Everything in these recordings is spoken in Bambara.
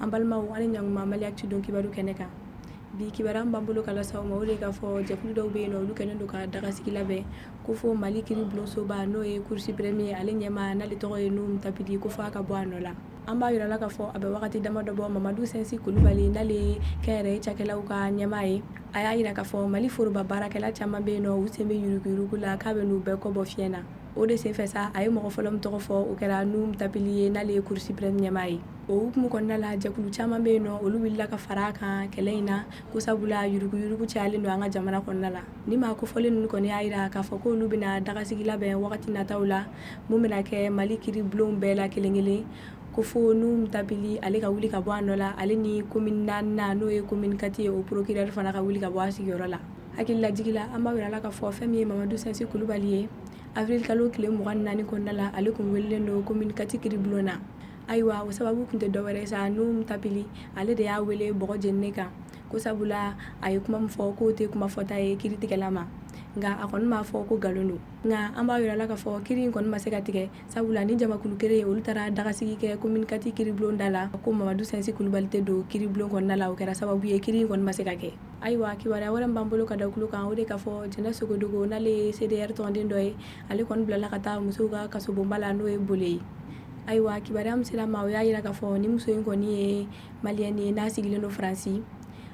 An balimaw, an ni ɲankuma Mali Actu don kibaru kɛnɛ kan. Bi kibaruya b'an bolo ka lase aw ma, o de k'a fɔ jɛkulu dɔw bɛ yen nɔ, olu kɛlen don ka dagasigi labɛn ko fo Mali kiri bulonsoba, n'o ye Cour suprême ye, ale ɲɛmaa, n'ale tɔgɔ ye Nouhoum Tapily, ko fo a ka bɔ a nɔ la. An b'a yira la k'a fɔ a bɛ wagati dama dɔ bɔ, Mamadu Sɛnsi Kulubali, n'ale ye kɛnyɛrɛye cakɛlaw ka ɲɛmaa ye, a y'a yira k'a fɔ Mali foroba baarakɛla caman bɛ yen nɔ, u sen bɛ yuruguyurugu la, k'a bɛ n'u bɛɛ kɔ bɔ fiɲɛ na. O de senfɛ sa, a ye mɔgɔ fɔlɔ min tɔgɔ fɔ, o kɛra Nouhoum Tapily ye, n'ale ye Cour suprême ɲɛmaa ye. O hukumu kɔnɔna la, jɛkulu caman bɛ yen nɔ, olu wulila ka fara a kan kɛlɛ in na, ko sabula yuruguyurugu cayalen don an ka jamana kɔnɔna la. Ni maa kofɔlen ninnu kɔni y'a yira k'a fɔ k'olu bɛna dagasigi labɛn wagati nataw la, mun bɛna kɛ Mali kiri bulonw bɛɛ la kelen kelen, ko fo Nouhoum Tapily ale ka wuli ka bɔ a nɔ la, ale ni commune naaninan, n'o ye commune 4 ye, o procureur fana ka wuli ka bɔ a sigiyɔrɔ la. Hakililajigi la, an b'a yira la k'a fɔ fɛn min ye Mamadu Sɛnsi Kulubali ye, avril kalo tile 24 kɔnɔna la, ale kun welelen don commune 4 kiri bulon na. Ayiwa, o sababu tun tɛ dɔwɛrɛ sa, Nouhoum Tapily ale de y'a wele bɔgɔ jeninen kan, ko sabula a ye kuma min fɔ, k'o tɛ kuma fɔta ye kiiritigɛla ma, nka a kɔni m'a fɔ ko nkalon don. Nka an b'a yira la k'a fɔ kiri in kɔni ma se ka tigɛ, sabula ni jamakulu kelen, olu taara dagasigi kɛ commune 4 kiribulon da la, ko Mamadu Sɛnsi Kulubali tɛ don kiribulon kɔnɔna la. O kɛra sababu ye kiri in kɔni ma se ka kɛ. Ayiwa, kibaruya wɛrɛ b'an bolo ka da tulo kan, o de k'a fɔ Jɛnɛ Sogodogo, n'ale ye CDR tɔnden dɔ ye, ale kɔni bilala ka taa musow ka kasobonba la, n'o ye Bole ye. Ayiwa, kibaruya min sera ma, o y'a yira k'a fɔ ni muso in kɔni ye malienne ye, n'a sigilen don Faransi.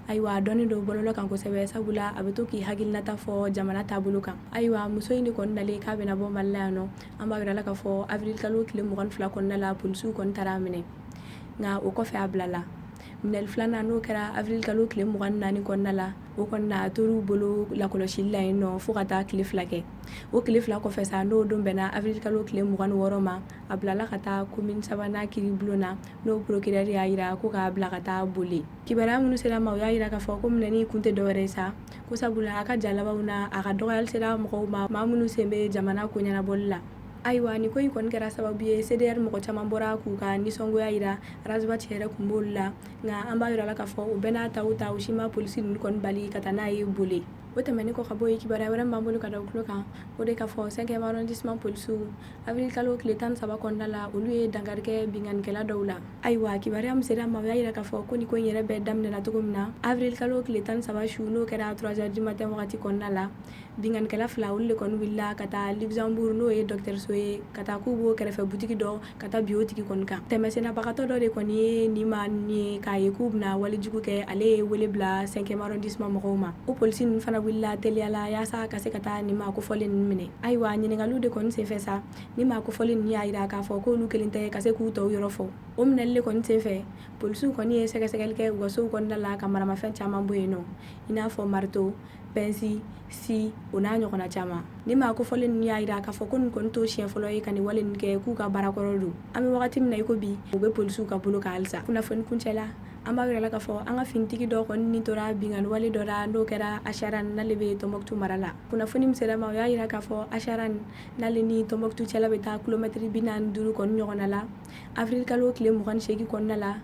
Ayiwa, a dɔnnen don bɔlɔlɔ kan kosɛbɛ, sabula a bɛ to k'i hakilinata fɔ jamana taabolo kan. Ayiwa, muso in de kɔni nalen k'a bɛna bɔ Mali la yan nɔ, an b'a yira la k'a fɔ avril kalo tile 22 kɔnɔna la, polisiw kɔni taara a minɛ, nka o kɔfɛ a bilala. Minɛli filanan, n'o kɛra avril kalo tile 24 kɔnɔna la, o kɔni na, a tor'u bolo lakɔlɔsili la yen nɔ fo ka taa tile 2 kɛ. O tile 2 kɔfɛ sa, n'o don bɛnna avril kalo tile 26 ma, a bilala ka taa commune sabanan kiiribulon na, n'o procureur y'a yira ko k'a bila ka taa Bole. Kibaruya minnu sera ma, o y'a yira k'a fɔ ko minɛni kun tɛ dɔwɛrɛ ye sa, ko sabula a ka jalabaw na a ka dɔgɔyali sera mɔgɔw ma, maa minnu sen bɛ jamana ko ɲɛnabɔli la. Ayiwa, nin ko in kɔni kɛra sababu ye CDR mɔgɔ caman bɔra k'u ka nisɔngoya yira. Ras Bath yɛrɛ kun b'olu la, nka an b'a yira la k'a fɔ o bɛɛ n'a ta o ta, u si ma polisi ninnu kɔni bali ka taa n'a ye Bole. O tɛmɛnen kɔ ka bɔ yen, kibaruya wɛrɛ b'an bolo ka da u tulo kan, o de k'a fɔ 5e arrondissement polisiw, avril kalo tile 13 kɔnɔna la, olu ye dankari kɛ binkannikɛla dɔw la. Ayiwa, kibaruya min sera ma, o y'a yira k'a fɔ ko nin ko in yɛrɛ bɛɛ daminɛna cogo min na, avril kalo tile 13 su, n'o kɛra 3 heures du matin wagati kɔnɔna la, binkannikɛla fila, olu de kɔni wulila ka taa Luxembourg, n'o ye dɔgɔtɔrɔso ye, ka taa k'u b'o kɛrɛfɛ butigi dɔ ka taa bin o tigi kɔni kan. Tɛmɛsennabagatɔ dɔ de kɔni ye nin maa ninnu ye k'a ye k'u bɛna walejugu kɛ, ale ye wele bila 5e arrondissement mɔgɔw ma. O polisi ninnu fana wulila teliya la yaasa ka se ka taa nin maa kofɔlen ninnu minɛ. Ayiwa, ɲininkaliw de kɔni senfɛ sa, nin maa kofɔlen ninnu y'a yira k'a fɔ k'olu kelen tɛ ka se k'u tɔw yɔrɔ fɔ. O minɛli de kɔni senfɛ, polisiw kɔni ye sɛgɛsɛgɛli kɛ u ka sow kɔnɔna la ka maramafɛn caman bɔ yen nɔ, i n'a fɔ marteau, pince, scie, o n'a ɲɔgɔnna caman. Ni maa kofɔlen ninnu y'a yira k'a fɔ ko nin kɔni t'o siɲɛ fɔlɔ ye ka nin wale nin kɛ, k'u ka baarakɔrɔ don. An bɛ wagati min na i ko bi, u bɛ polisiw ka bolo kan halisa. Kunnafoni kuncɛ la, an b'a yira la k'a fɔ an ka finitigi dɔ kɔni ni tora binkanni wale dɔ la, n'o kɛra Acharan, n'ale bɛ Tɔnbɔkutu mara la. Kunnafoni min sera ma, o y'a yira k'a fɔ Acharan n'ale ni Tɔnbɔkutu cɛla bɛ taa kilomɛtiri 45 kɔni ɲɔgɔnna la, avril kalo tile 28 kɔnɔna la,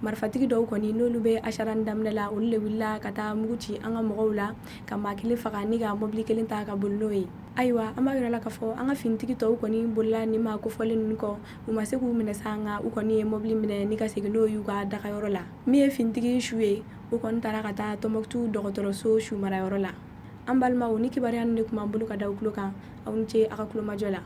marifatigi dɔw kɔni, n'olu bɛ Acharan daminɛ la, olu de wulila ka taa mugu ci an ka mɔgɔw la ka maa kelen faga ni ka mɔbili kelen ta ka boli n'o ye. Ayiwa, an b'a yira la k'a fɔ an ka finitigi tɔw kɔni bolila nin maa kofɔlen ninnu kɔ. U ma se k'u minɛ sa, nka u kɔni ye mɔbili minɛ ni ka segin n'o y'u ka dagayɔrɔ la. Min ye finitigi su ye, o kɔni taara ka taa Tɔnbɔkutu dɔgɔtɔrɔso su marayɔrɔ la. An balimaw, ni kibaruya ninnu de tun b'an bolo ka da aw tulo kan. Aw ni ce a ka kulomajɔ la.